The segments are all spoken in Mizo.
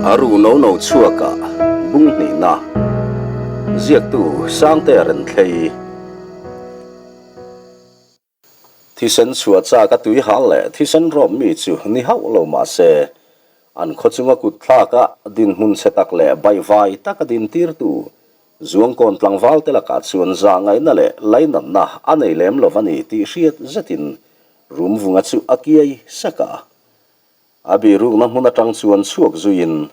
A ru no no chhuakah bung hnihna ziaktu Sangtea Renthlei. Thisen chhuah chak a tui hal leh thisen rawp mi chu ni hauh lo mah se, an khaw chunga kut thlaka dinhmun chhe tak leh baihvai taka dintirtu Zuangkawn tlangval te lakah chuan zahngaihna leh lainatna a nei lem lo a ni tih hriat zetin Rumvunga chu a kiai sak a. A birukna hmun atang chuan chhuak zuiin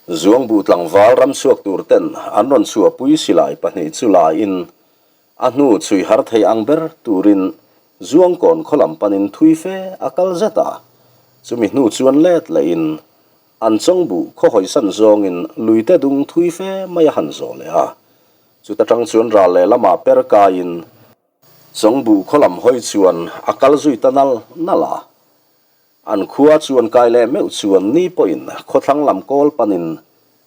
Zuangbu tlangval ram chhuak tur ten an rawn chhuahpui silai pahnih chu laiin a hnu chhui har thei ang ber turin Zuangkawn khaw lam panin thui fe a kal zet a, chumi hnu chuan let lehin An chawngbuh khaw hawisan zawngin luite dung thui fe mai a han zawh leh a, chuta tang chuan ral leh lamah per kaiin chawngbuh khaw lam hawi chuan a kal zui ta nal nal a. An khua chuan kai leh meuh chuan ni pawhin khawthlang lam kawl panin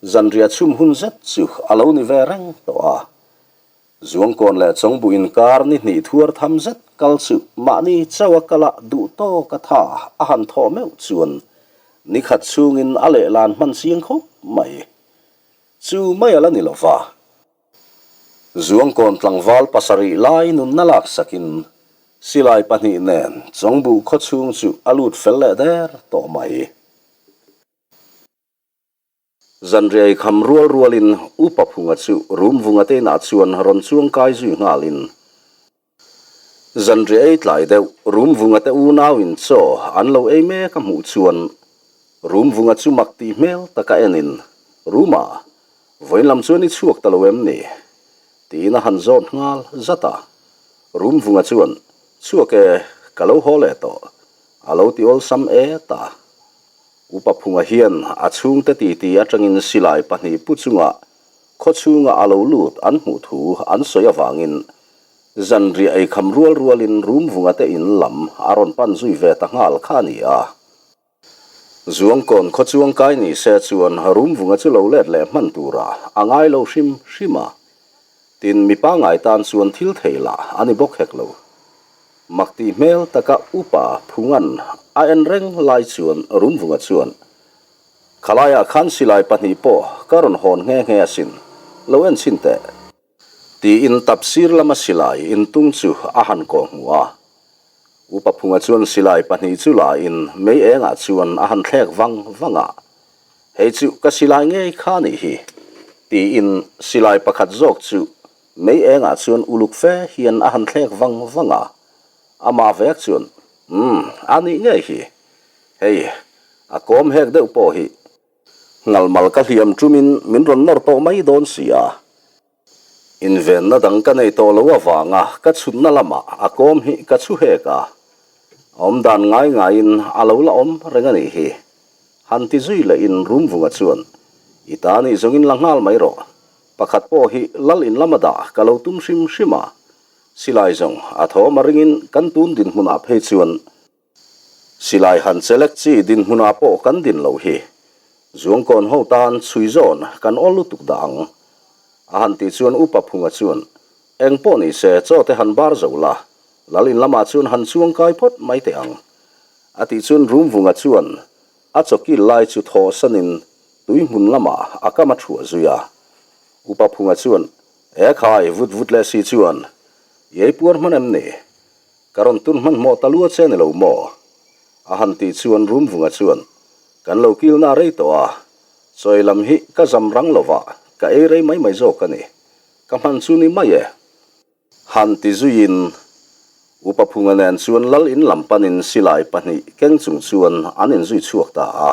zanriah chhum hun zet chu a lo ni ve reng tawh a. Zuangkawn leh Chawngbuh inkar ni hnih thuar tham zet kal chu mahni chauha kala duh tawk a tha a han thawh meuh chuan ni khat chhungin a lehlan hman chiang khawp mai. Chu mai a la ni lova. Zuangkawn tlangval pasarih lai nunna laksakin silai pahnih nen Chawngbuh khawchhung chu a lut fel leh der tawh mai. Zanriai kham rual rualin Upa Phunga chu Rumvunga te inah chuan rawn chuang kai zui nghalin Zanriai ei tlai deuh Rumvunga te unauin chaw an lo ei mek a hmuh chuan Rumvunga chu mak tih hmel taka enin Ruma, vawiin lam chuan i chhuak ta lo em ni? tiin a han zawt nghal zat a. Rumvunga chuan Chhuak e, ka lo haw leh tawh, a lo ti awlsam et a. Upa Phunga hian a chhungte titi atangin silai pahnih pu chunga khaw chhunga a lo lut an hmuh thu an sawi avangin zanriah ei kham rual rualin Rumvunga te in lam a rawn pan zui ve ta nghal kha a ni a. Zuangkawn khaw chuang kai ni se chuan Rumvunga chu lo let leh hman turah a ngai lo hrim hrim a, tin mi pangngai tan chuan thil thei lah a ni bawk hek lo. Mak tih hmel taka upa Phungan a en reng lai chuan Rumvunga chuan, Khalaiah khan silai pahnih pawh ka rawn hawn nghe nghe asin, lo en chhin teh. Tiin tapsir lama silai intung chu a han kawh hmu a. Upa Phunga chuan silai pahnih chu lain mei engah chuan a han thlek vang vang a, Hei chu ka silai ngei kha nih hi, tiin silai pakhat zawk chu Mei engah chuan uluk fe hian a han thlek vang vang a, amah vek chuan, Umm, a nih ngei hi. Hei, a kawm hek deuh pawh hi. Ngalmal ka hliam tumin min rawn nawr tawh mai dawn si a. Invenna dang ka nei tawh lo avanga ka chhunna lamah a kawm hi ka chhu hek a. Awm dan ngai ngaiin a lo la awm reng a nih hi. Han ti zui lehin Rumvunga chuan, I ta nih zawngin la nghal mai rawh. Pakhat pawh hi lal in lama dah ka lo tum hrim hrim a, silai zawng a thawm a ringin kan tun dinhmunah phei chuan silai han chelek chi dinhmunah pawh kan din lo hi Zuangkawn ho tan chhui zawn kan awl lutuk dah ang a han tih chuan Upa Phunga chuan eng pawh ni se chaw te han bar zo la, lal in lamah chuan han chuang kai phawt mai teh ang a tih chuan Rumvunga chuan A chawkil lai chu thaw sanin tui hmun lamah a kam a thuah zui a. Upa Phunga chuan, E khai, vut vut leh si chuan, i ei puar hman em ni? Ka rawn tun hmanhmawh ta lua che ni lo maw? A han tih chuan Rumvunga chuan, Kan lo kilna a rei tawh a, chawi lam hi ka zam rang lo va, ka ei rei mai mai zawk a ni. Ka hman chu ni mai e. Han ti zuiin, Upa Phunga nen chuan lal in lam panin silai pahnih keng chung chuan an inzui chhuak ta a.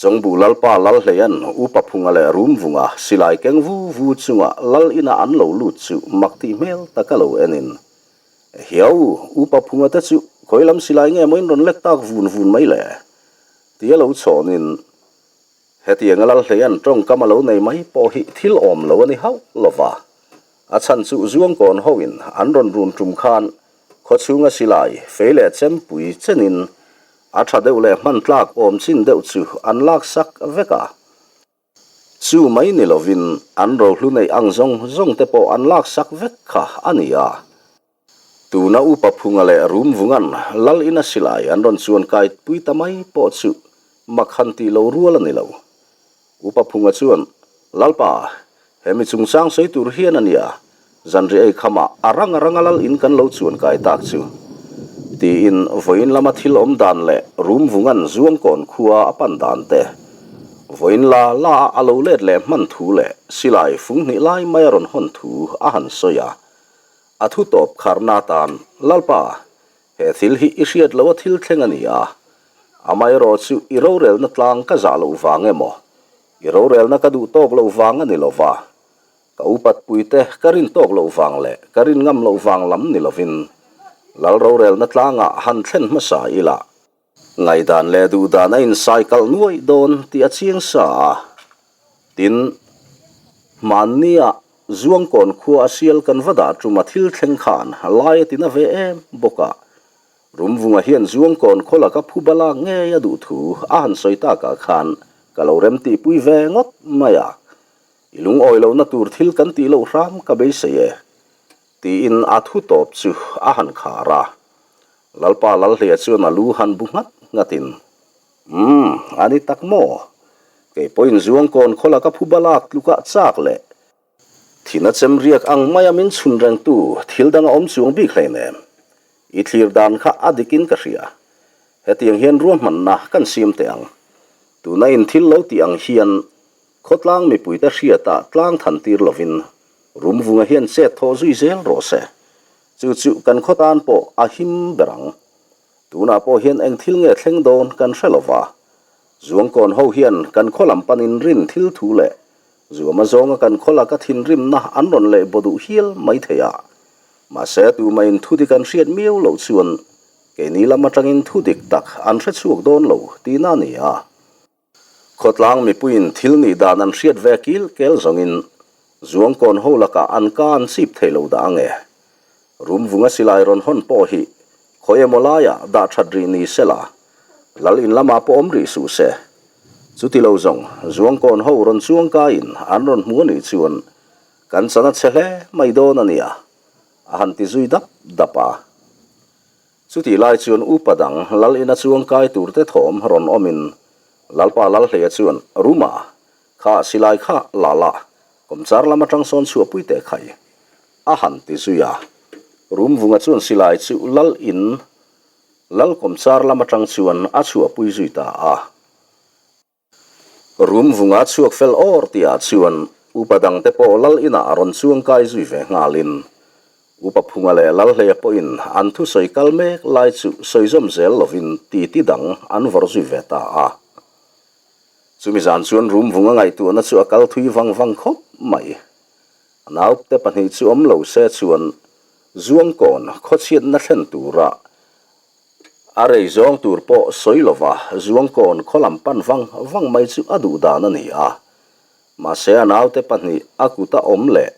Chawngbuh Lalpa Lalhleia'n Upa Phunga leh Rumvunga silai keng vu vu chunga lal ina an lo lut chu mak tih hmel taka lo enin, Hiau, Upa Phunga te chu khawi lam silai nge maw in rawn lek tak vun vun mai le? Tia lo chhawnin, Hetianga Lalhleia'n tawngkam a lo nei mai pawh hi thil awm lo a ni hauh lo va. A chhan chu Zuangkawn hoin an rawn run tum khan khawchhunga silai fei leh chempui chenin a tha deuh leh hman tlak awm chin deuh chu an laksak vek a. Chu mai ni lovin an rohlu neih ang zawng zawng te pawh an laksak vek kha a ni a. Tuna Upa Phunga leh Rumvunga'n Lal ina silai an rawn chuan kai pui ta mai pawh chu mak han tih lo rual a ni lo. Upa Phunga chuan, Lalpa, he mi chungchang sawi tur hian a nia, zanriah ei khamah a rang a ranga lal in kan lo chuan kai tak chu. Tiin vawiin lama thil awm dan leh Rumvungan Zuangkawn khua a pan dan te, vawiin la la a a lo let leh hman thu leh silai fung hnih lai mai a rawn hawn thu a han sawi a. A thu tawp kharna atan, Lalpa, he thil hi i hriat loh a thil thleng a ni a, amaherawh chu i rorelna tlang ka zah loh vang emaw, i rorelna ka duh tawk loh vang a ni lo va, ka upat puite ka rin tawk loh vang leh ka rin ngam loh vang lam ni lovin Lal rorelna tlangah han thlen hmasa ila. Ngaihdan leh duhdan a insai kalh nuaih dawn tih a chiang sa a. Tin, hmannia Zuangkawn khua a sial kan va dah tum a thil thleng khan lai a tina ve em bawk a. Rumvunga hian Zuangkawn khaw laka phu bala ngei a duh thu a han sawi takah khan ka lo remtihpui ve ngawt mai a. I lungawi lohna tur thil kan tih loh hram ka beisei e, tiin a thu tawp chu a han khar a. Lalpa Lalhleia chuan a lu han bu nghat nghatin, Umm, a ni tak maw? Kei pawhin Zuangkawn khaw laka phu balak tlukah chak leh thina chem riak ang maia min chhun rengtu thil dang a awm chuang bik hleinem. I thlir dan kha a dikin ka hria. Hetiang hian ruahmanna kan siam teh ang. Tuna in thil lo tih ang hian Khawtlang mipuite hriatah tlang than tir lovin Rumvunga hian chet thawh zui zel rawh se. Chu chu kan khaw tan pawh a him ber ang. Tunah pawh hian eng thil nge thleng dawn kan hre lova. Zuangkawn ho hian kan khaw lam panin rin thil thu leh zuama zawnga kan khaw laka thinrimna an rawn leh baw duh hial mai thei a. Mahse tumahin thu dik an hriat miau loh chuan keini lam atangin thu dik tak an hre chhuak dawn lo tihna a ni a. Khawtlang mipuiin thil nih dan an hriat ve kil kel zawngin Zuangkawn ho lakah an ka an chip thei lo dah ange. Rumvunga silai rawn hawn pawh hi khawi emaw laiah dah that rih ni sela, lal in lamah pawh awm rih suh se. Chuti lo zawng Zuangkawn ho rawn chuangkaiin an rawn hmu a nih chuan kan chan a che hle mai dawn a nia, a han ti zui dap dap a. Chutih lai chuan upa dang lal ina chuangkai turte thawm rawn awmin Lalpa Lalhleia chuan, Ruma, kha silai kha la la, kawmchar lam atang sawn chhuahpui teh khai, a han ti zui a. Rumvunga chuan silai chu lal in lal kawmchar lam atang chuan a chhuahpui zui ta a. Rum vunga chhuak fel awr tihah chuan upa dangte pawh lal inah a rawn chuang kai zui ve nghalin Upa Phunga leh Lalhleia pawhin an thusawi kal mek lai chu sawi zawm zel lovin titi dang an vawrh zui ve ta a. Chumi zan chuan rum vunga ngaihtuahna chu a kal thui vang vang khawp mai. A naupte pahnih chu awm lo se chuan Zuangkawn khawchhiatna thlen tura A rei zawng tur pawh sawi lova Zuangkawn khaw lam pan vang vang mai chu a duh dan a ni a. Mahse a naute pahnih a kuta awm leh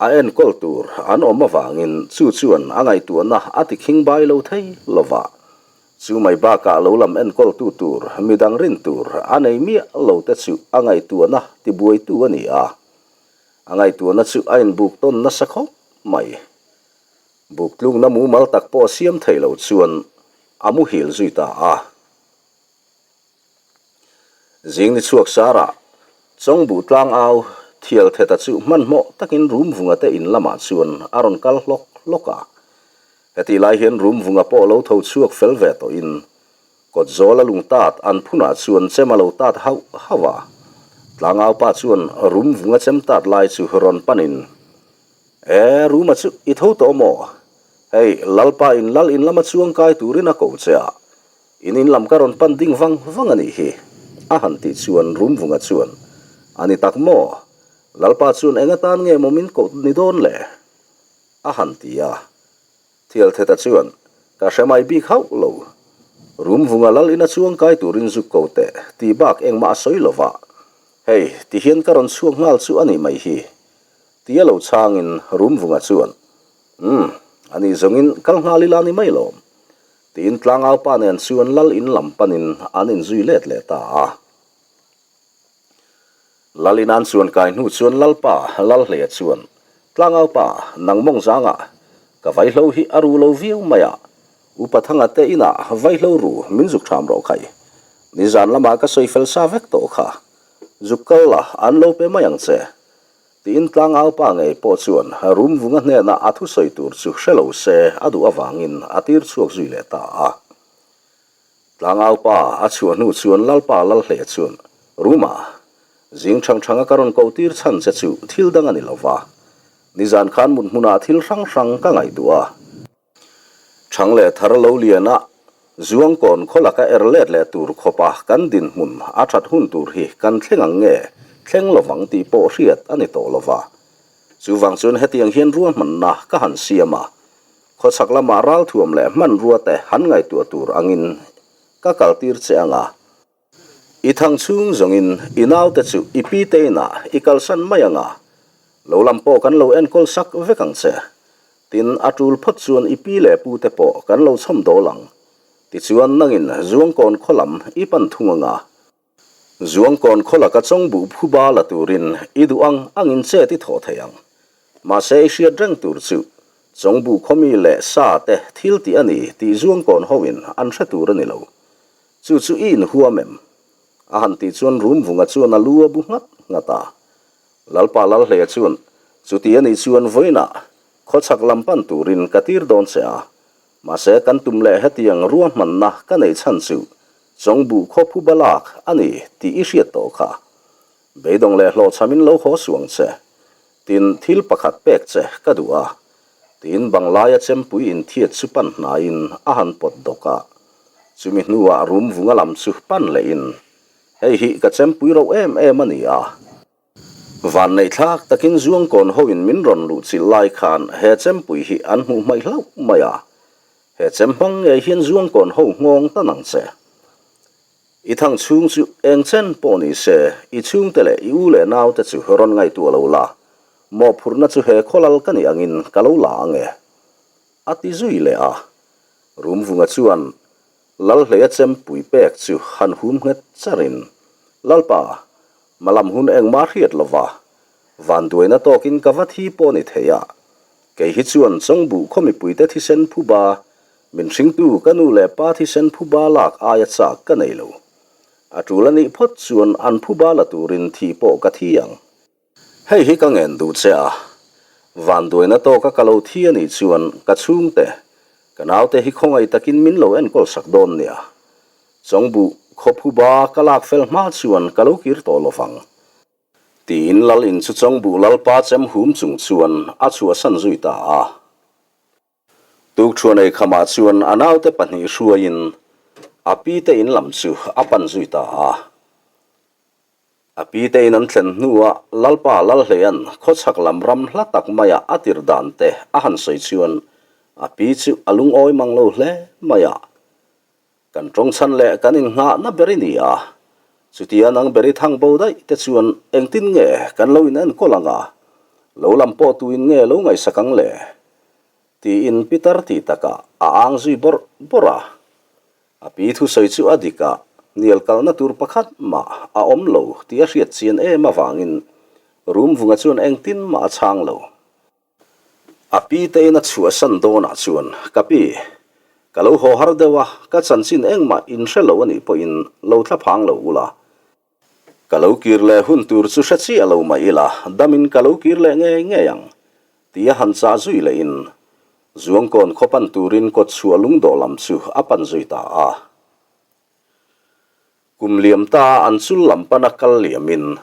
a enkawl tur an awm avangin chu chuan a ngaihtuahna a ti khing bai lo thei lova. Chu mai bakah lo lam enkawltu tur midang rin tur a nei miah lo te chu a ngaihtuahna tibuaitu a ni a. A ngaihtuahna chu a inbuk tawn nasa khawp mai. Buktlukna mumal tak pawh siam thei lo chuan a muhil zui ta a. Zing ni chhuak sarah Chawngbuh tlang au Thial Theta chu hmanhmawh takin Rumvunga te in lamah chuan a rawn kal hlawk hlawk a. Hetih lai hian Rumvunga pawh lo tho chhuak fel ve tawhin kawt zawla lung tat an phunah chuan chem a lo tat hauh hauh a. Tlangau pa chuan Rumvunga chem tat lai chu rawn panin E, Ruma chu i tho tawh maw? Hei, Lalpa in lal in lama chuang kai turin a ko che a, in in lam ka rawn pan ding vang vang a nih hi, a han tih chuan Rumvunga chuan, A ni tak maw? Lalpa chuan eng atan nge maw min koh ni dawn le? a han ti a. Thialtheta chuan, Ka hre mai bik hauh lo. Rumvunga lal ina chuang kai turin zuk ko teh, tih bak engmah a sawi lova. Hei, tihian ka rawn chhuak nghal chu a nih mai hi. Tia lo chhangin Rumvunga chuan, Umm, a nih zawngin kal nghal ila ni mai lawm. Tiin tlangaupa nen chuan lal in lam panin an inzui let leh ta a. Lal in an chuan kai hnu chuan Lalpa Lalhleia chuan, Tlangaupa, nang mawng zangah ka vaihlo hi a ru lo viau mai a, Upa Thanga te inah vaihlo ru min zuk ṭham rawh khai. Nizan lamah ka sawi fel sa vek tawh kha. Zuk kal la, an lo pe mai ang che. Tiin tlangau pa ngei pawh chuan Rumvunga hnenah a thusawi tur chu hre lo se a duh avangin a tir chhuak zui leh ta a. Tlangau pa a chhuah hnu chuan Lalpa Lalhleia chuan, Ruma, zing thang thanga ka rawn koh tir chhan che chu thil dang a ni lo va. Nizan khan mut hmunah thil hrang hrang ka ngaihtuah a. Thang leh thar lo lian a, Zuangkawn khaw laka er let leh tur khawpa kan dinhmun a that hun tur hi kan thleng ang nge thleng lovang tih pawh hriat a ni tawh lova. Chuvang chuan hetiang hian ruahmanna ka han siam a, khawchhak lamah ralthuam leh hmanrua te han ngaihtuah tur angin ka kaltir che ang a. I thang chhung zawngin i naute chu i pi te inah i kalsan mai ang a, lo lam pawh kan lo enkawl sak vek ang che. Tin, a tul phawt chuan i pi leh pu te pawh kan lo chhawm dawl ang. Tichuan, nangin Zuangkawn khaw lam i pan thung ang a. Zuangkawn khaw laka chawngbuh phuba la turin i duh ang angin chet i thawh thei ang. Mahse, i hriat reng tur chu chawngbuh khaw mi leh sa te thil tih a ni tih Zuangkawn hoin an hre tur a ni lo. Chu chu i inhuam em? A han tih chuan Rumvunga chuan a lu a bu nghat nghat a. Lalpa Lalhleia chuan, Chuti a nih chuan vawiinah khawchhak lam pan turin ka tir dawn che a. Mahse kan tum leh hetiang ruahmanna ka neih chhan chu Chawngbuh khaw phuba lak a ni tih i hriat tawh kha. Beidawng leh hlawhchhamin lo haw suang che. Tin, thil pakhat pek che ka duh a. Tiin banglaia chempui inthiat chu pan hnaiin a han pawt dawk a. Chumi hnuah rum vunga lam chu pan lehin, Hei hi ka chempui rauh em em a ni a. Vanneih thlak takin Zuangkawn hoin min rawn luh chilh lai khan he chempui hi an hmuh hmaih hlauh mai a. He chem hmang ngei hian Zuangkawn ho nghawng ta nang che. I thang chhung chu eng chen pawh ni se, i chhungte leh i u leh naute chu rawn ngaihtuah lo la, mawhphurhna chu he khawlal ka nih angin ka lo la ang e. A ti zui leh a. Rumvunga chuan Lalhleia chempui pek chu han hum nghet charin, Lalpa, hmalam hun engmah hriat lova, vanduaina tawkin ka va thi pawh ni thei a, kei hi chuan Chawngbuh khaw mipuite thisen phuba Min hringtu ka nu leh pa thisen phuba lak aia chak ka nei lo. A tul a nih phawt chuan an phuba la turin thih pawh ka thi ang. Hei hi ka ngen duh che a, vanduaina tawka ka lo thi a nih chuan ka chhungte, ka naute hi khawngaih takin min lo enkawl sak dawn nia. Chawngbuh khaw phuba ka lak fel hma chuan ka lo kir tawh lovang. Tiin lal in chu Chawngbuh lalpa chem hum chung chuan a chhuahsan zui ta a. Tukṭhuan ei khamah chuan a naute pahnih hruaiin a pite in lam chu a pan zui ta a. A pite in an thlen hnuah Lalpa Lalhleia'n khawchhak lam ram hla tak maia a tirh dan te a han sawi chuan a pi chu a lungawi mang lo hle mai a. Kan tawngchhan leh kan innghahna ber i ni a, chutia nang ber i thang bo daih te chuan engtin nge kan lo in enkawl ang a, lo lam pawh tuin nge lo ngaihsak ang le? Tiin Peter tih takah a ang zui bawrh bawrh a. A pi thusawi chu a dik a, hnial kalna tur pakhat mah a awm lo tih a hriat chian em avangin Rumvunga chuan engtin mah a chhang lo. A pi te in a chhuahsan dawnah chuan, Ka pi, ka lo haw har deuh a, ka chanchin engmah in hre lo a nih pawhin lo thla phang lo ula. Ka lo kir leh hun tur chu hre chiah lo mah ila, damin ka lo kir leh ngei ngei ang, tia han chah zui lehin Zuangkawn khaw pan turin kawtchhuah lungdawh lam chu a pan zui ta a. Kum liam ta an chul lam pana kal liamin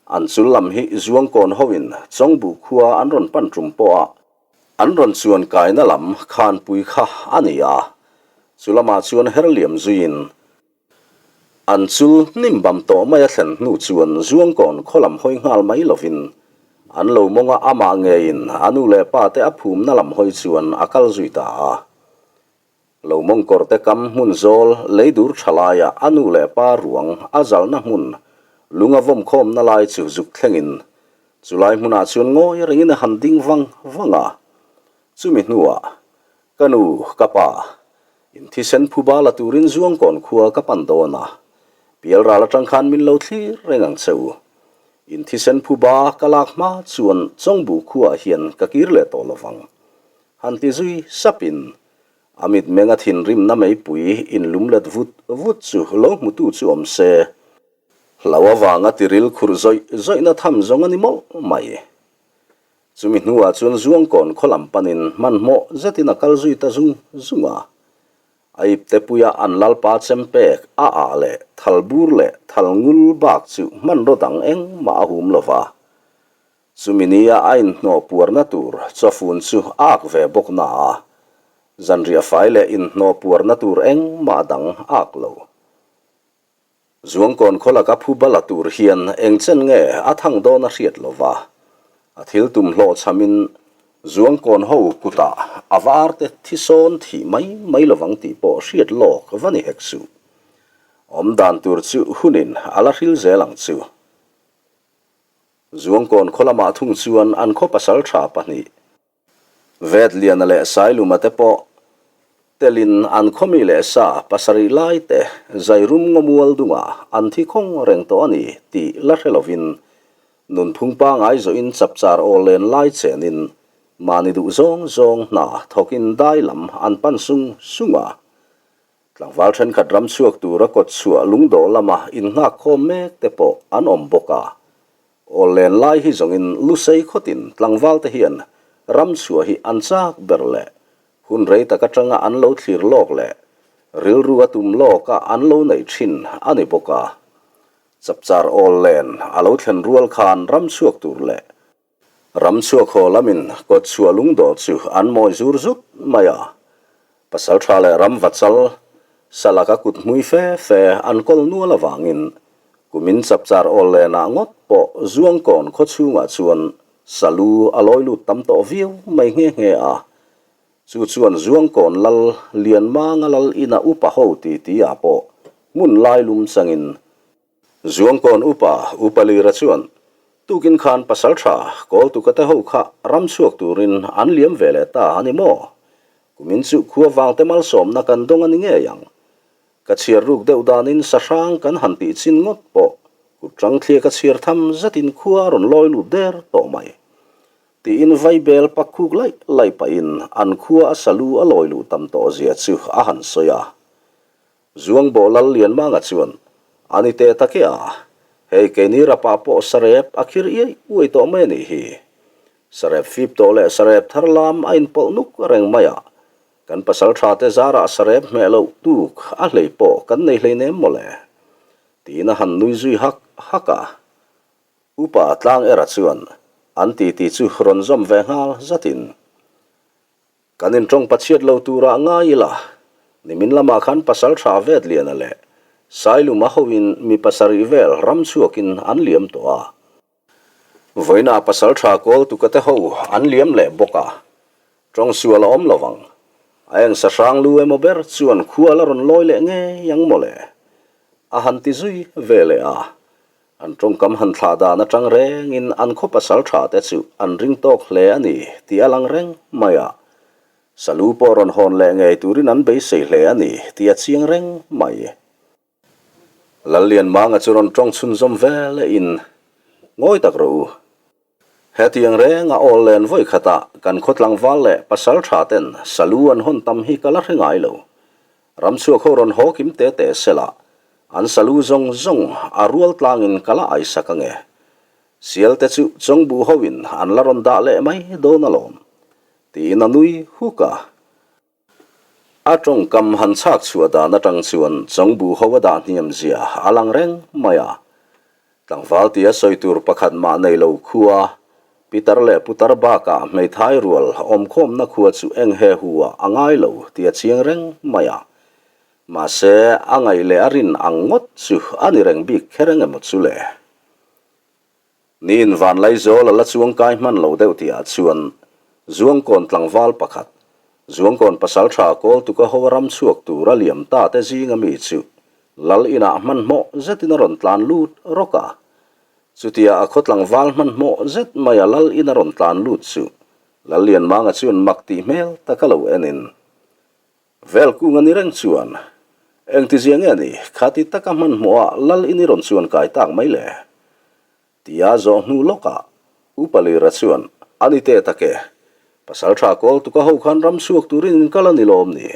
an chul lam hi Zuangkawn hoin Chawngbuh khua an rawn pan tum pawh a, an rawn chuan kaina lam khanpui kha a ni a, chu lamah chuan her liam zuiin an chul hnim bam tawh mai a thlen hnu chuan Zuangkawn khaw lam hawi nghal mai lovin an lo mawng a, amah ngeiin a nu leh pa te a phumna lam hawi chuan a kal zui ta a. Lo mawngkawrte kam hmun zawl lei dur tha laia a nu leh pa ruang a zalna hmun lung a vawm khawmna lai chu zuk thlengin chulai hmunah chuan ngawi rengin a han ding vang vang a. Chumi hnuah, Ka nu, ka pa, in thisen phuba la turin Zuangkawn khua ka pan dawn a, Pialral atang khan min lo thlir reng ang che u. In thisen phuba ka lak hma chuan Chawngbuh khuaah hian ka kir leh tawh lovang. Han ti zui sapin. A mitmenga thinrimna meipui inlumlet vut vut chu lo hmutu chu awm se, hlau avanga tiril khurh zawih zawihna tham zawng a ni mawlh mai. Chumi hnuah chuan Zuangkawn khaw lam panin hmanhmawh zetin a kal zui ta zung zung a. A ipte puia an lalpa chem pek a ah leh thal bur leh thal ngul bak chu hmanraw dang engmah a hum lo va. Chumi nia a inhnawh puarna tur chawfun chu a ak ve bawk na a, zanriah fai leh inhnawh puarna tur engmah dang a ak lo. Zuangkawn khaw laka phu bala tur hian eng chen nge a thang dawn a hriat lo va, a thil tum hlawhchhamin Zuangkawn ho kutah a var te thi sawn thih mai mai lovang tih pawh hriat lawk va ni hek suh. Awm dan tur chu hunin a la hril zel ang chu. Zuangkawn khaw lamah thung chuan an khaw pasal tha pahnih, Vetliana leh Sailuma te pawh telin an khawmi leh sa pasarih lai te Zairum ngawmual dungah an thi khawng reng tawh a ni tih la hre lovin nunphung pangai zawhin chapchar aw len lai chenin mahni duh zawng zawng hna thawkin dai lam an pan sung sung a. Tlangval thenkhat ram chhuak tura kawt chhuah lungdawh lama innghak khawm mek te pawh an awm bawk a. Aw len lai hi zawngin Lusei khawtin tlangval te hian ram chhuah hi an chak ber leh hun rei tak atanga an lo thlir lawk leh rilru a tum lawk a an lo neih thin a ni bawk a. Chapchar awl len a lo thlen rual khan ram chhuak tur leh ram chhuak haw lamin kawt chhuah lungdawh chu an mawi zur zut mai a. Pasaltha leh ram vachal Salak a kut hmui fe fe an kawl nual avangin kumin chapchar awl lenah ngawt pawh Zuangkawn khaw chhungah chuan salu a lawi lut tam tawh viau mai nghe nghe a. Chu chuan Zuangkawn lal Lianmanga lal ina upa ho titi ah pawh hmun lai lum changin Zuangkawn upa Upa Lira chuan tukin khan pasaltha Kawltuka te ho kha ram chhuak turin an liam ve leh ta a ni maw? Kumin chu khua vangte malsawmna kan dawng a ni ngei ang. Ka chhiar ruk deuh danin sahrang kan han tih chin ngawt pawh kut tang thliak a chhiar tham zetin khua a rawn lawi lut der tawh mai. Tiin vaibel pak khuk laih laih pahin an khua a salu a lawi luh tam tawh zia chu a han sawi a. Zuangbawh Lal Lianmanga chuan, A ni teh tak e a, hei keini rapah pawh sarep a khir iai uai tawh mai a nih hi. Sarep fip tawh leh sarep thar lam a inpawlh nuk reng mai a, kan pasal tha te zarah sarep hmeh loh tuk a hlei pawh kan nei hleinem mawle, tiin a han nui zui hak hak a. Upa Tlang Era chuan an titi chu rawn zawm ve nghal zatin, Kan intawng pachhiat lo turah ngai ila, nimin lamah khan pasal tha Vetliana leh Sailuma hoin mi pasarih vel ram chhuakin an liam tawh a. Vawiinah pasal tha Kawltuka te ho an liam leh bawk a, tawng sual a awm lo vang. A eng sahrang lu emaw ber chuan khua la rawn lawi leh ngei ang mawle, a han ti zui ve leh a. An tawngkam han thlah dan atang rengin an khaw pasal tha te chu an ring tawk hle a ni tih a lang reng mai a. Salu pawh rawn hawn leh ngei turin an beisei hle a ni tih a chiang reng mai. Lallianmanga chu rawn tawng chhunzawm ve lehin, Ngawi tak rawh u. Hetiang renga awl len vawi khatah kan khaw tlangval leh pasal tha ten salu an hawn tam hi ka la hre ngai lo. Ramchhuak ho rawn haw kim te te sela an salu zawng zawng a rual tlangin ka la aisak ange. Sial te chu chawngbuh hoin an la rawn dah leh mai dawn alawm, tiin a nui huk a. A tawngkam han chhak chhuah dan atang chuan Chawngbu ho a dah hniam zia a lang reng mai a. Tlangval tia sawi tur pakhat mah nei lo khua, pitar leh putar bakah hmeithai rual awmkhawmna khua chu eng he hu ah a ngai lo tih a chiang reng mai a. Mahse, a ngaih leh a rin ang ngawt chu a ni reng bik kher eng emaw chu le. Niin Vanlaizawl a la chuang kai hman lo deuh tihah chuan Zuangkawn tlangval pakhat, Zuangkawn pasaltha Kawltuka ho a ram chhuak tur a liam ta te zinga mi chu Lal inah hmanhmawh zetin a rawn tlan lut rawk a. Chutia a khaw tlangval hmanhmawh zet maia Lal in a rawn tlan lut chu Lallianmanga chuan mak tih hmel taka lo enin, Velkung a ni reng chuan, Engtizia nge ni, khati taka hmanhmawhah Lal in i rawn chuan kai tak mai le? Tia zawh hnu lawkah Upa Lira chuan, A ni teh tak e, Pasaltha Kawltuka ho khan ram chhuak turin in kal a ni lawm ni?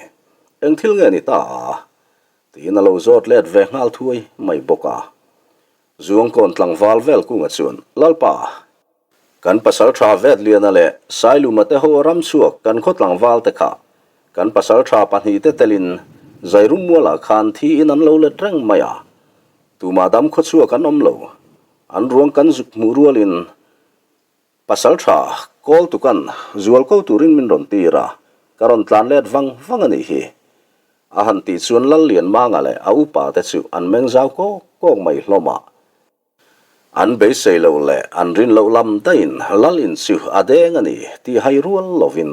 Eng thil nge ni ta a? Tiin a lo zawt let ve nghal thuai mai bawk a. Zuangkawn tlangval vel kunga chuan, Lalpa, kan pasal tha Vetliana leh Sailuma te ho ram chhuak kan khaw tlangval te kha kan pasal tha pahnihte telin Zairum mualah khan thiin an lo let reng mai a, tumah dam khaw chhuak an awm lo. An ruang kan zuk hmuh rualin Pasal tha, kawl tukan, zual ko turin min rawn tir a, ka rawn tlan let vang vang a nih hi. A han tih chuan Lallianmanga leh a upa te chu an meng zau kawk kawk mai hlawm a. An beisei loh leh an rin loh lam daihin Lal in chu a deng a ni tih hai rual lovin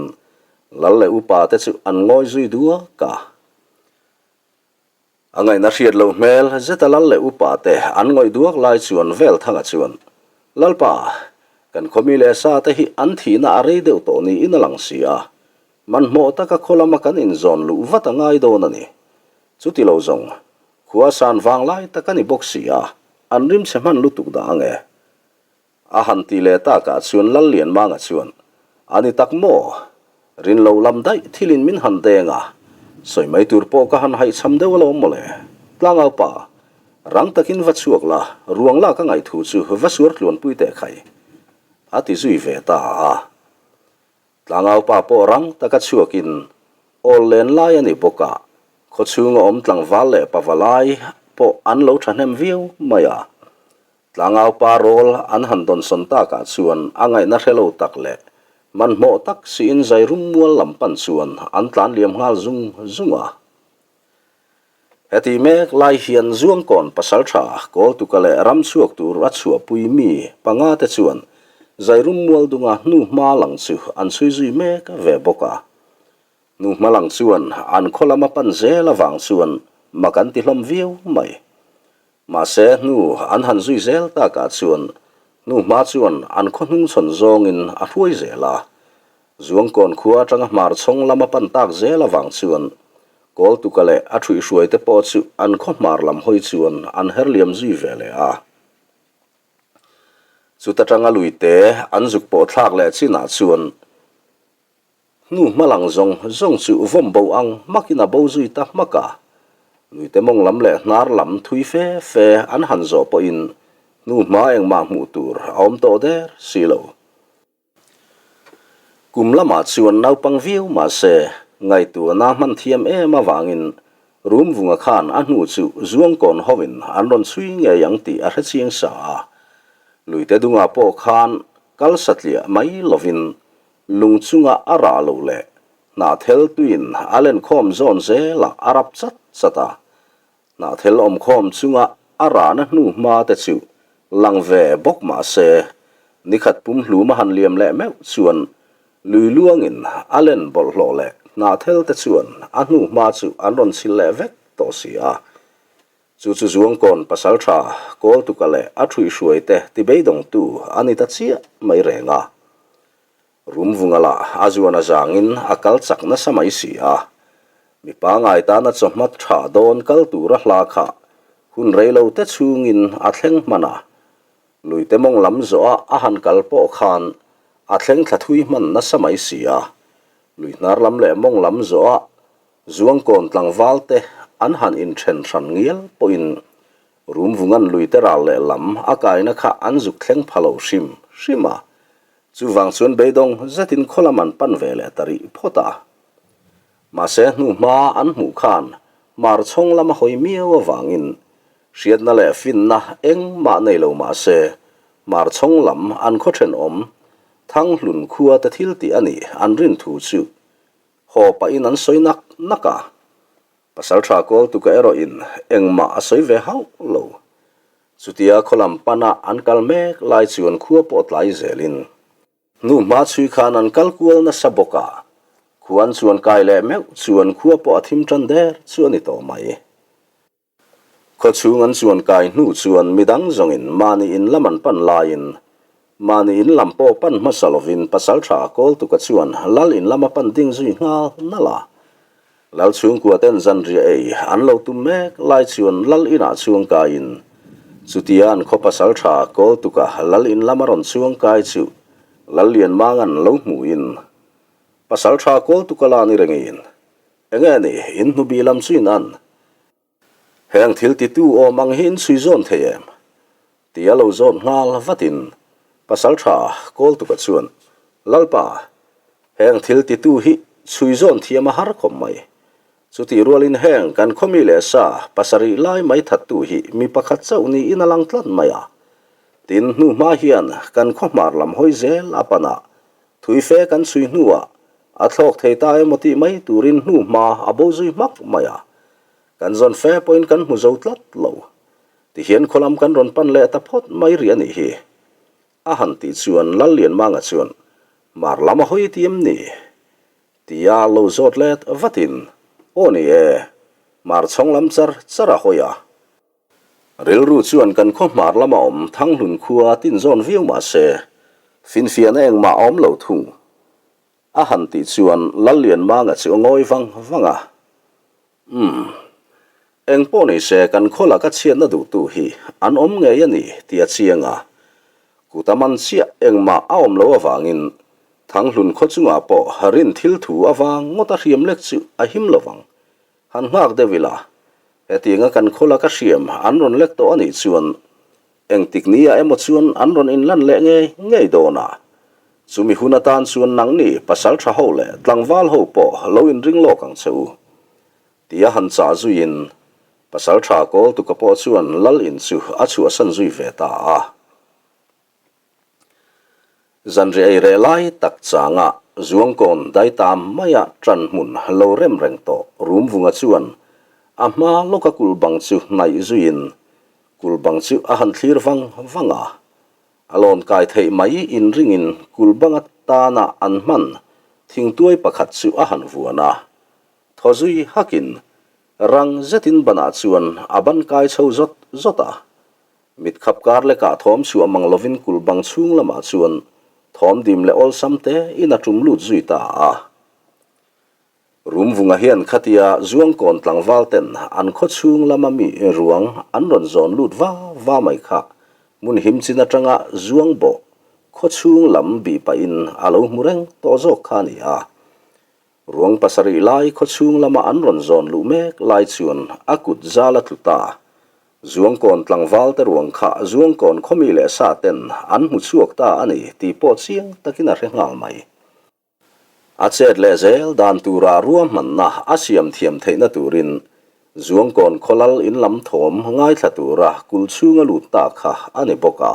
Lal leh upa te chu an ngawi zui duak a. A ngaihna hriat loh hmel zeta lal leh upa te an ngawih duak lai chuan Velthanga chuan, Lalpa, kan khawmi leh sa te hi an thihna a rei deuh tawh niin a lang si a, hmanhmawh taka khaw lama kan inzawn luh vat a ngai dawn a ni. Chuti lo zawng, khua san vang lai tak a ni bawk si a, an rimchhe hman lutuk dah ang e. A han ti leh takah chuan Lallianmanga chuan, A ni tak maw? Rin lo lam daih thilin min han deng a, sawi mai tur pawh ka han haihchham deuh alawm mawle. Tlangau pa, rang takin va chhuak la, ruang lak a ngaih thu chu va suar tluanpui teh khai, a ti zui ve ta a. Tlangau pa pawh rang taka chhuakin awl len lai a ni bawk a, khawchhunga awm tlangval leh pavalai pawh an lo thahnem viau mai a. Tlangau pa rawl an han dawnsawn takah chuan a ngaihna hre lo tak leh hmanhmawh tak siin Zairum mual lam pan chuan an tlan liam nghal zung zung a. Heti mek lai hian Zuangkawn pasaltha Kawltuka leh ramchhuak tur a chhuahpui mi panga te chuan Zairum mual dunga hnu hma lang chu an chhui zui mek ve bawk a. Hnu hma lang chuan an khaw lama pan zel avang chuan mak an ti hlawm viau mai. Mahse, hnu an han zui zel takah chuan hnu hma chuan an khaw hnung chhawn zawngin a hruai zel a. Zuangkawn khua atanga hmar chhawng lama pan tak zel avang chuan Kawltuka leh a ṭhuihhruaite pawh chu an khaw hmar lam hawi chuan an her liam zui ve leh a. Chuta tanga luite an zuk pawh thlak leh chinah chuan Hnu hma lang zawng zawng chu vawm bo ang hmakin a bo zui ta hmak a. Luite mawng lam leh hnar lam thui fe fe an han zawh pawhin hnu hma engmah hmuh tur a awm tawh der si lo. Kum lamah chuan naupang viau mah se ngaihtuahna hman thiam em avangin Rumvunga khan a hnu chu Zuangkawn hovin an rawn chhui ngei ang tih a hre chiang sa a. Luite dungah pawh khan kal satliah mai lovin Lung chunga a rah loh leh hnahthel tuiin a lenkhawm zawn zelah a rap chat chat a. Hnahthel awmkhawm chunga a rahna hnu hma te chu lang ve bawk mah se, nikhat pumhlum a han liam leh meuh chuan lui luangin a len bawlhhlawh leh hnahthel te chuan a hnu hma chu an rawn chhil leh vek tawh si a. Chu chu Zuangkawn pasaltha Kawltuka leh a ṭhuihhruai te tibeidawngtu a ni ta chiah mai reng a. Rumvunga lah a zuan a zangin a kal chak nasa mai si a. Mi pangai tana chawhma tha dawn kal tura hla kha hun reilo te chhungin a thleng hman a. Luite mawng lam zawha a han kal pawh khan a thleng thla thui hman nasa mai si a. Lui hnar lam leh mawng lam zawha Zuangkawn tlangval te an han inthen hran ngial pawhin Rumvungan luite ral leh lam a kaina kha an zuk thleng pha lo hrim hrim a, chuvang chuan beidawng zetin khaw lam an pan ve leh ta rih phawt a. Mahse hnu hma an hmuh khan hmar chhawng lam a hawi miau avangin hriatna leh finna engmah nei lo mahse hmar chhawng lam an khaw thenawm Thanghlun khua te thil tih a nih an rin thu chu Haw pahin an sawi nak nak a, Pasaltha Kawltuka erawhin engmah a sawi ve hauh lo. Chutia khaw lam pana an kal mek lai chuan khua pawh tlai zelin hnu hma chhui khan an kal kual nasa bawk a, khua an chuan kai leh meuh chuan khua pawh a thim tan der chu a ni tawh mai. Khawchhung an chuan kai hnu chuan midang zawngin mahni in lam an pan laiin mahni in lam pawh pan hmasa lovin pasaltha Kawltuka chuan lal in lama pan ding zui nghal nalh a. Lal chhungkua ten zanriah ei an lo tum mek lai chuan lal inah chuang kaiin chutia an khaw pasaltha Kawltuka lal in lama rawn chuang kai chu Lal Lianmanga'n lo hmuhin pasaltha Kawltuka la ni rengin. Enge ni, in hnubi lam chu in an. Heng thil titu awm ang hi in chhui zawn thei em? Tia lo zawn nghal vatin Pasaltha Kawltuka chuan, Lalpa, heng thil titu hi chhui zawn thiam a har khawp mai. Chutih rualin heng kan khawmi leh sa pasarih lai mai thattu hi mi pakhat chauh niin a lang tlat mai a. Tin, hnu hma hian kan khaw hmar lam hawi zel a pan a, thui fe kan chhui hnuah a thlawk thei ta emaw tih mai turin hnu hma a bo zui hmak mai a. Kan zawn fe pawhin kan hmu zo tlat lo. Tihian khawlam kan rawn pan leh ta phawt mai rih a nih hi. A han tih chuan Lallianmanga chuan, Hmar lam a hawi ti em ni? Tia lo zawt let vatin, Aw ni e, hmar chhawng lam char char a hawi a. Rilru chuan kan khaw hmar lama awm Thanghlun khua tin zawn viau mah se, finfiahna engmah a awm lo thung. A han tih chuan Lallianmanga chu a ngawi vang vang a. Umm. Eng pawh ni se kan khaw laka chhiatna duhtu hi an awm ngei a ni tih a chiang a. Kut a man chiah engmah a awm loh avangin Thanghlun khaw chungah pawh rin thil thu avang ngawt a hriam lek chu a him lo vang. Han nghak deuh ila, hetianga kan khaw laka hriam an rawn lek tawh a nih chuan Engtik ni ah emaw chuan an rawn inlan leh ngei ngei dawn a, chumi hun atan chuan nangni pasal tha ho leh tlangval ho pawh lo inring lawk ang che u. Tia han chah zuiin pasal tha Kawltuka pawh chuan lal in chu a chhuahsan zui ve ta a. Zanriah ei reh lai tak changa Zuangkawn daitam maia ṭan hmun lo rem reng tawh Rumvunga chuan a hma lawka kulh bang chu hnaih zuiin kulh bang chu a han thlir vang vang a. A lawn kai theih mai inringin kulh bang atana an hman thingtuai pakhat chu a han vuan a. Thaw zui hakin rang zetin banah chuan a ban kai chho zawt zawt a. Mit khap kar lekah thawm chhuah mang lovin kulh bang chhung lamah chuan thawm dim leh awlsam te in a tum lut zui ta a. Rumvunga hian khatia Zuangkawn tlangval ten an khaw chhung lama mi ruang an rawn zawn lut va va mai kha hmun him chin atanga Zuang bawh khaw chhung lam bih pahin a lo hmu reng tawh zawk kha a ni a. Ruang pasarih lai khaw chhung lama an rawn zawn luh mek lai chuan a kut zal a tlu ta. Zuangkawn tlangval te ruang kha Zuangkawn khawmi leh sa ten an hmu chhuak ta a ni tih pawh chiang takin a hre nghal mai. A chet leh zel dan tura ruahmanna a siam thiam theihna turin Zuangkawn khawlal in lam thawm ngaithla tura kul chhunga lut ta kha a ni bawk a.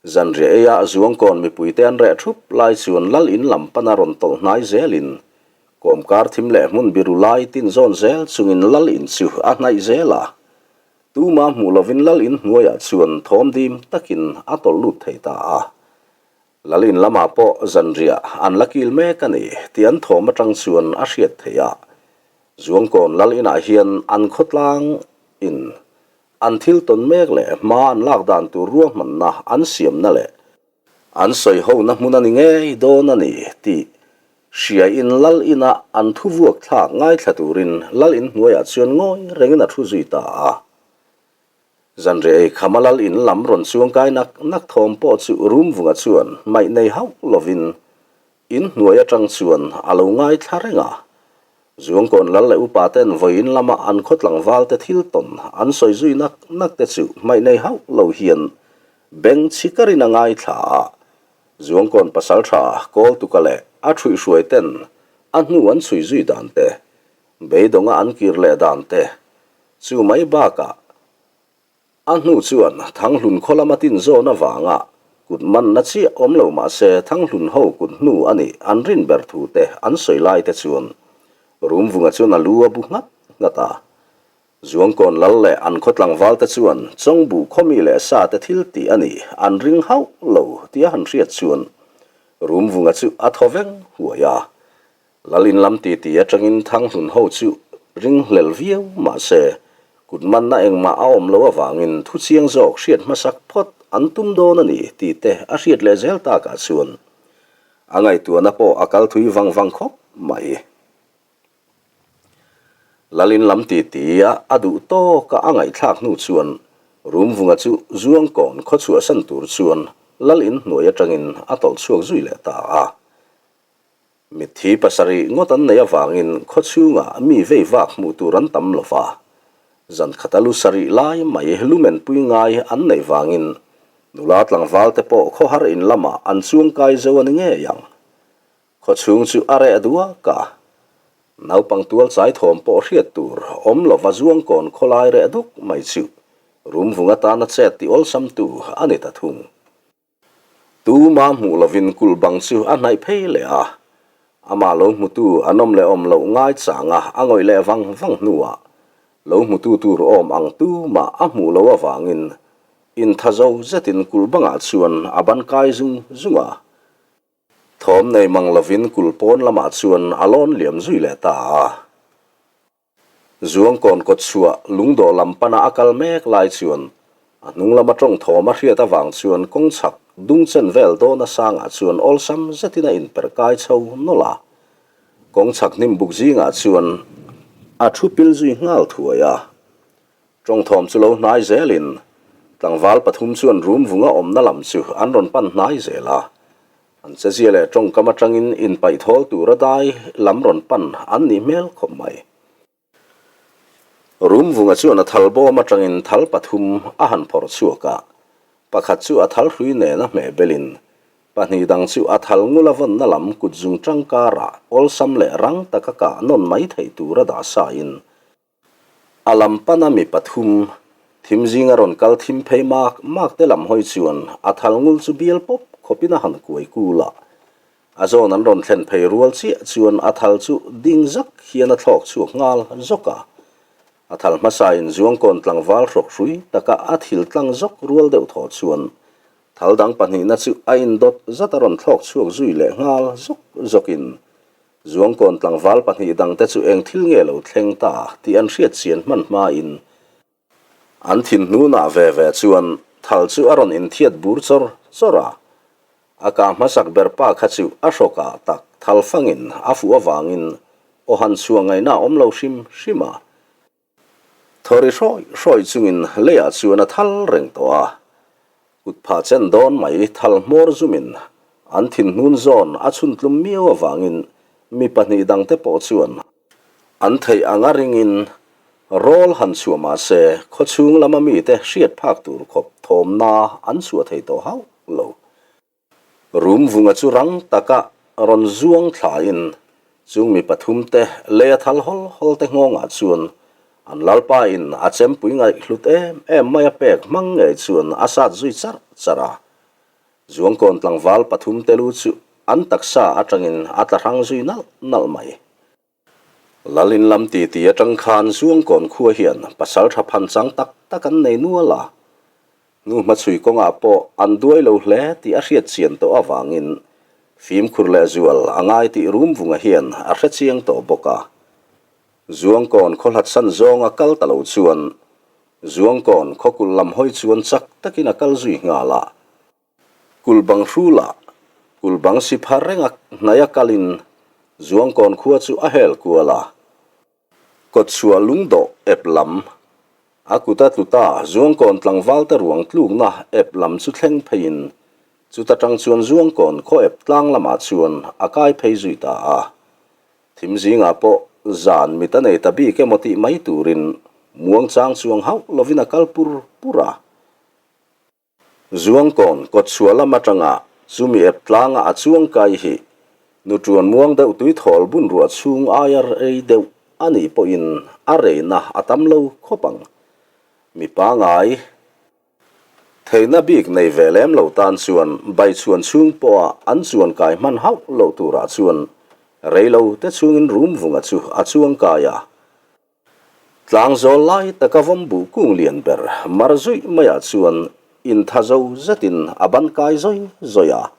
Zanriah eia Zuangkawn mipuite an reh thup lai chuan lal in lam pana rawn tawlh hnai zelin kawmkar thim leh hmun biru lai tin zawn zel chungin lal in chu a hnaih zel a. Tuma hmuh lovin lal in hnuaiah chuan thawm dim takin a tawlh lut thei ta a. Lal in lamah pawh zanriah an la kil mek a ni tih an thawm atang chuan a hriat theih a. Zuangkawn lal inah hian an khawtlang in An thil tawn mek leh hma an lak dan tur ruahmanna an siamna leh an sawihona hmun a ni ngei dawn a ni tih hriain lal ina an thu vuak thlak ngaithla turin lal in hnuaiah chuan ngawi rengin a thu zui ta a. Zanriah ei khama lal in lam rawn chuangkai nak nak thawm pawh chu Rumvunga chuan hmaih nei hauh lovin In hnuai atang chuan a lo ngaithla reng a. Zuangkawn lal leh upa ten vawiin lama an khaw tlangval te thil tawn an sawi zui nak nak te chu hmaih nei hauh lo hian beng chhi karin a ngaithla a. Zuangkawn pasaltha Kawltuka leh a thuihhruai ten a hnu an chhui zui dan te, beidawnga an kir leh dan te chu mai bakah A hnu chuan Thanghlun khaw lama tin zawn avanga kut manna chiah awm lo mah se Thanghlun ho kut hnu a nih an rin ber thu te an sawi lai te chuan Rumvunga chuan a lu a bu nghat nghat a. Zuangkawn lal leh an khaw tlangval te chuan Chawngbuh khawmi leh sa te thil tih a nih an ring hauh lo tih a han hriat chuan Rumvunga chu a thaw veng huai a. Lal in lam titi atangin Thanghlun ho chu ringhlel viau mah se, kut manna engmah a awm loh avangin thu chiang zawk hriat hmasak phawt an tum dawn a ni tih te a hriat leh zel takah chuan a ngaihtuahna pawh a kal thui vang vang khawp mai. Lal in lam titi a a duh tawka a ngaihthlak hnu chuan Rumvunga chu Zuangkawn khaw chhuahsan tur chuan Lal in hnuai atangin a tawlh chhuak zui leh ta a. Mitthi pasarih ngawt an neih avangin khaw chhungah mi vei vak hmuh tur an tam lo va. Zan khata lu sarih lai mai lumenpui ngai an neih vangin nula tlangval te pawh khawhar in lamah an chuangkai zo a ni ngei ang. Khaw chhung chu a reh duak a. Naupang tual chai thawm pawh hriat tur awm lova zuangkawn khawlai reh duk mai chu rumvung atana chet ti awlsamtu a ni ta thung. Tuma hmuh lovin kulh bang chu a hnaih phei leh a, amah lo hmutu an awm leh awm loh ngai changa a ngawih leh vang vang hnuah lo hmutu tur awm ang tumah a hmuh loh avangin inthazo zetin kulh bangah chuan a ban kai zung zung a. Thawm nei mang lovin kulh pawn lamah chuan a lawn liam zui leh ta a. Zuangkawn kawt chhuah lungdawh lam pana a kal mek lai chuan a hnung lama tawng thawm a hriat avang chuan kawng chhak dung chen vel dawna sangah chuan awlsam zetin a inperh kai chho nawlh a. Kawng chhak hnim buk zingah chuan a thu pil zui nghal thuai a. Tawng thawm chu lo hnai zelin tlangval pathum chuan rum vunga awmna lam chu an rawn pan hnai zel a. An chezia leh tawngkam atangin inpaih thawl tura dai lam rawn pan an nih hmel khawp mai. Rumvunga chuan a thal bawm atangin thal pathum a han phawrh chhuak a, pakhat chu a thal hrui nen a hmeh belin pahnih dang chu a thal ngula vawnna lam kut zung tangkarah awlsam leh rang taka kah nawn mai theih tura dah sain A lam pana mi pathum, thim zinga rawn kal thim phei mak mak te lam hawi chuan a thal ngul chu bial pawp khawpin a han kuai kul a. A zawn an rawn thlen phei rual chiah chuan a thal chu ding zak hian a thlawk chhuak nghal zawk a. A thal hmasa in Zuangkawn tlangval hrawk hrui taka a thil tlang zawk rual deuh thaw chuan thal dang pahnihna chu a indawt zat a rawn thlawk chhuak zui leh nghal zawk zawkin Zuangkawn tlangval pahnih dangte chu eng thil nge lo thleng ta tih an hriat chian hman hmain an thin hnunah ve ve chuan thal chu a rawn inthiat bur chawr chawr a. A kah hmasak ber pa kha chu a hrawkah tak thal fangin a fuh avangin aw han chhuah ngaihna a awm lo hrim hrim a. Thawri hrawi hrawi chungin leiah chuan a thal reng tawh a, kut phah chen dawn mai thal hmawr zumin an thinhnun zawn a chhun tlum miau avangin mi pahnih dangte pawh chuan an theih anga ringin rawl han chhuah mah se khawchhung lama mite hriat phak tur khawp thawmna an chhuah thei tawh hauh lo. Rum vunga chu rang taka rawn zuang thlain chung mi pathum te lei a thal hawl hawl te nghawngah chuan an lalpa in a chempui ngaihhlut em em mai a pek hmang ngei chuan a sat zui charh charh a. Zuangkawn tlangval pathum te lu chu an taksa atangin a tla hrang zui nalh nalh mai. Lalin lam titi atang khan Zuangkawn khua hian pasal tha phan chang tak tak an nei nual a. Hnu hmachhui kawngah pawh an duai lo hle tih a hriat chian tawh avangin fimkhur leh zual a ngai tih Rumvunga hian a hre chiang tawh bawk a. Zuangkawn khaw hlatsan zawnga kal ta lo chuan Zuangkawn khaw kulh lam hawi chuan chak takin a kal zui nghal a. Kulh bang hrulah, kulh bang si phar renga hnaia kalin Zuangkawn khua chu a hel kual a. Kawtchhuah lungdawh ep lam, a kut a tlu ta, Zuangkawn tlangvalte ruang tlukna ep lam chu thleng pheiin chuta tang chuan Zuangkawn khaw ep tlang lamah chuan a kai phei zui ta a. Thim zingah pawh zan mit a nei ta bik emaw tih mai turin muangchang chuang hauh lovin a kal pur pur a. Zuangkawn kawtchhuah lam atanga chumi ep tlanga a chuang kai hi nuṭuan muang deuh tui thawl bun ruah chhung aia rei deuh a nih pawhin a reina a tam lo khawp ang. Mi pangai theihna bik nei ve lem lo tan chuan baichhuan chhung pawha an chuan kai hman hauh loh turah chuan rei lo te chhungin rum vunga chu a chuang kai a. Tlangzawl lai taka vawmbu kung lian ber mar zuih maiah chuan intha zo zetin a ban kai zawi zawi a.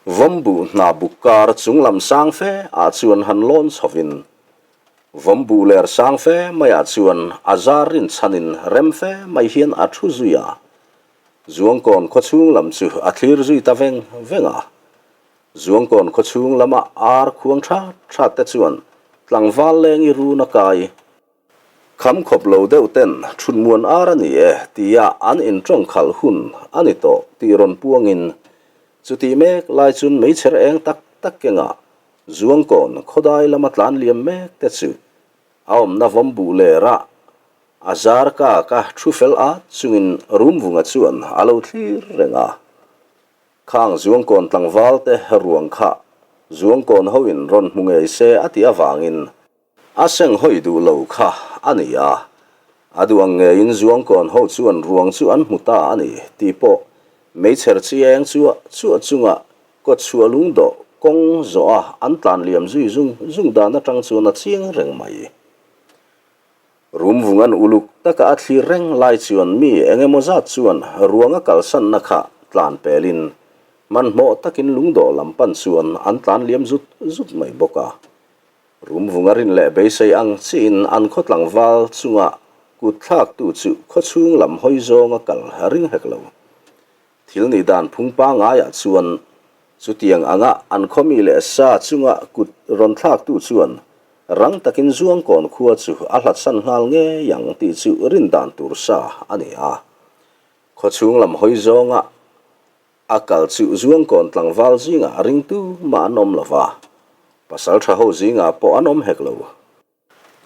Vawmbu hna buk kar chung lam sang fe ah chuan han lawn chhovin vawmbu ler sang fe maiah chuan a zar rinchhanin rem fe mai hian a thu zui a. Zuangkawn khawchhung lam chu a thlir zui ta veng veng a. Zuangkawn khawchhung lama ar khuang that that te chuan tlangval leng i run a kai. Kham khawp lo deuh ten thutmuan ar a ni e tia an intawng khalh hun a ni tawh tih rawn puangin chutih mek lai chun meichher eng tak tak kengah. Zuangkawn khawdai lama tlan liam mek te chu a awmna vawm buh ler a, a zar kak a thu fel at chungin Rumvunga chuan a lo thlir reng a. Khang Zuangkawn tlangval te ruang kha Zuangkawn hoin rawn hmu ngei se a tih avangin A seng hawi duh lo kha a ni a, a duh ang ngeiin Zuangkawn ho chuan ruang chu an hmu ta a ni tih pawh meichher chieng chuah chuah chunga kawtchhuah lungdawh kawng zawh a an tlan liam zui zung zung dan atang chuan a chiang reng mai. Rumvungan uluk taka a thlir reng lai chuan mi eng emaw zat chuan ruang a kalsanna kha tlan pelin hmanhmawh takin lungdawh lam pan chuan an tlan liam zut zut mai bawk a. Rumvunga rin leh beisei ang chiin an khaw tlangval chunga kut thlaktu chu khawchhung lam hawi zawnga kal ring hek lo. Thil nih dan phung pangaiah chuan chutiang anga an khaw mi leh sa chunga kut rawn thlaktu chuan rang takin Zuangkawn khua chu a hlatsan nghal ngei ang tih chu rin dan tur sa a ni a. Khawchhung lam hawi zawnga A kal chu Zuangkawn tlangval zingah ringtu mah an awm lo va, pasal tha ho zingah pawh an awm hek lo.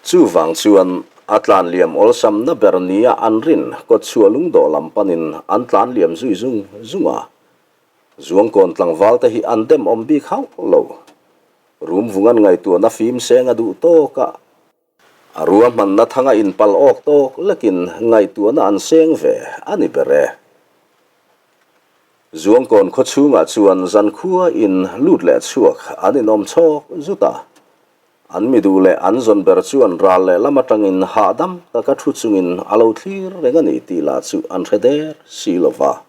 Chuvang chuan a tlan liam awlsamna ber nia an rin kawtchhuah lungdawh lam panin an tlan liam zui zung zung a. Zuangkawn tlangval te hi an dem awm bik hauh lo. Rumvungan ngaihtuahna fim seng a duh tawk a. A ruahmanna thanga inpal awk tawk lekin ngaihtuahna an seng ve a ni ber e. Zuangkawn khaw chhungah chuan zankhua in lut leh chhuak an inawm chhawk zut a. An mi duh leh an zawn ber chuan ral leh lam atangin hahdam taka thu chungin a lo thlir reng a ni tih lah chu an hre der si lo va.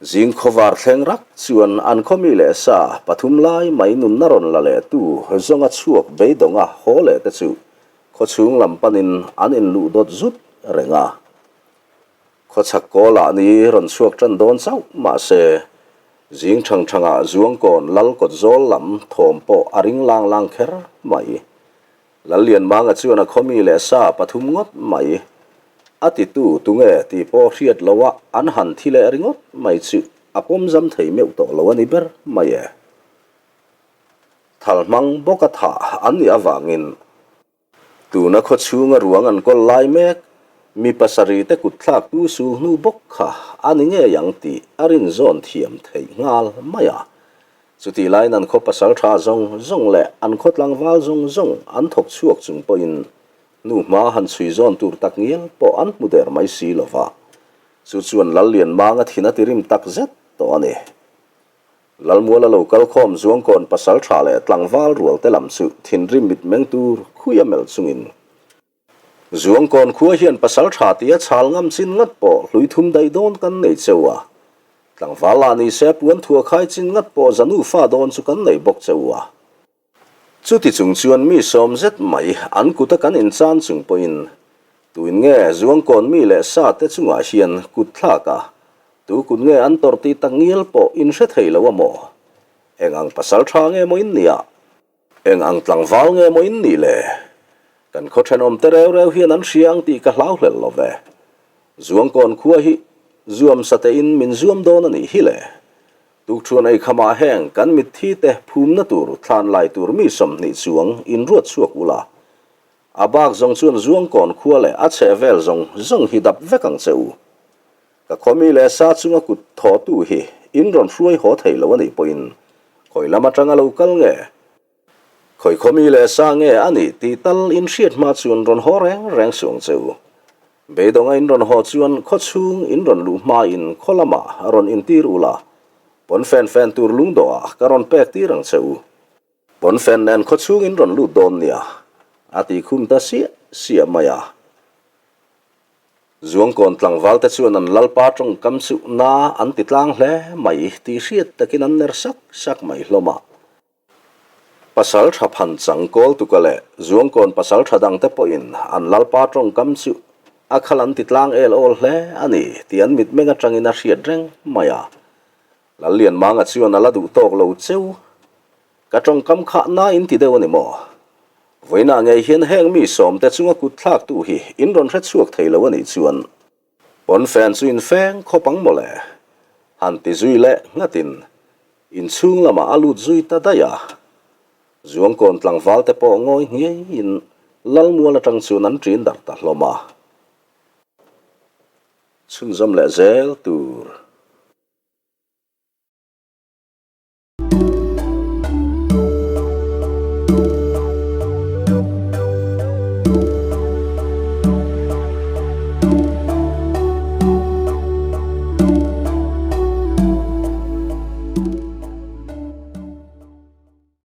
Zing khawvar thleng rak chuan an khaw mi leh sa pathum lai mai nunna rawn la leh tu zawnga chhuak beidawnga haw leh te chu khawchhung lam panin an inluh dawt zut reng a. Khawchhak kawlah ni rawn chhuak tan dawn chauh mahse zing thang thangah Zuangkawn lal kawt zawl lam thawm pawh a ring lang lang kher mai. Lallianmanga chuan a khawmi leh sa pathum ngawt mai a titu tunge tih pawh hriat loha an han thi leh ringawt mai chu a pawm zam thei meuh tawh lo a ni ber mai e. Thal hmang bawka thah an nih avangin tuna khaw chhunga ruang an kawl lai mek mi pasarih te kut thlaktu sul hnu bawk kha a ni ngei ang tih a rinzawn thiam theih nghal mai a. Chutih laiin an khaw pasal tha zawng zawng leh an khaw tlangval zawng zawng an thawk chhuak chung pawhin nu hma han chhui zawn tur tak ngial pawh an hmu der mai si lo va, chu chuan Lallianmanga thin a ti rim tak zet tawh a ni. Lalmuala lo kal khawm Zuangkawn pasal tha leh tlangval rual te lam chu thinrim mitmeng tur khuia melh chungin Zuangkawn khua hian pasal tha tia chhal ngam chin ngat pawh hlui thum daih dawn kan nei cheu a. Tlangval lah ni se puan thua khai chin ngat pawh zanu fa dawn chu kan nei bawk cheu a. Chuti chung chuan mi sawm zet mai an kuta kan inchan chung pawhin tuin nge Zuangkawn mi leh sa te chungah hian kut thlak a, tu kut nge an tawrh tih tak ngial pawh in hre thei lo a maw? Eng ang pasal tha nge maw in nia? Eng ang tlangval nge maw in nih le? Kan khaw thenawm te reu reu hian an hria ang tih ka hlau hlel lo ve. Zuangkawn khua hi zuam satein min zuam dawn a nih hi le. Tukṭhuan ei khamah heng kan mitthi te phumna tur thlan lai tur mi 20 chuang in ruat chhuak ula. A bak zawng chuan Zuangkawn khua leh a chheh vel zawng zawng hi dap vek ang che u. Ka khawmi leh sa chunga kut thawhtu hi in rawn hruai haw thei lo a nih pawhin khawi lam atanga lo kal nge? Khawi khawmi leh sa nge a nih tih tal in hriat hma chuan rawn haw reng reng suh ang che u. Beidawnga in rawn haw chuan khaw chhung in rawn luh hmain khaw lamah rawn intir ula, pawn fen fen tur lungdawhah ka rawn pek tir ang che u. Pawn fen nen khaw chhung in rawn lut dawn nia, a ti khum ta siah siah mai a. Zuangkawn tlangval te chuan an lalpa tawngkam chu na an ti tlang hle mai tih hriat takin an ner sak sak mai hlawm a. Pasal tha phan chang kawl tuka leh Zuangkawn pasal tha dang te pawhin an lalpa tawngkam chu a khal an ti tlang el awl hle a ni tih an mitmeng atangin a hriat reng mai a. Lallianmanga chuan a la duh tawk lo cheu. Ka tawngkam kha na in ti deuh a ni maw? Vawiinah ngei hian heng mi sawmte chunga kut thlaktu hi in rawn hre chhuak thei lo a nih chuan pawn fen chu in feng khawp ang mawle? Han ti zui leh nghatin. Inchhung lamah a lut zui ta daih a. Zuangkawn tlangval te pawh ngawi ngeiin Lalmual atang chuan an ṭin darh ta hlawm a. Chhunzawm leh zel tur.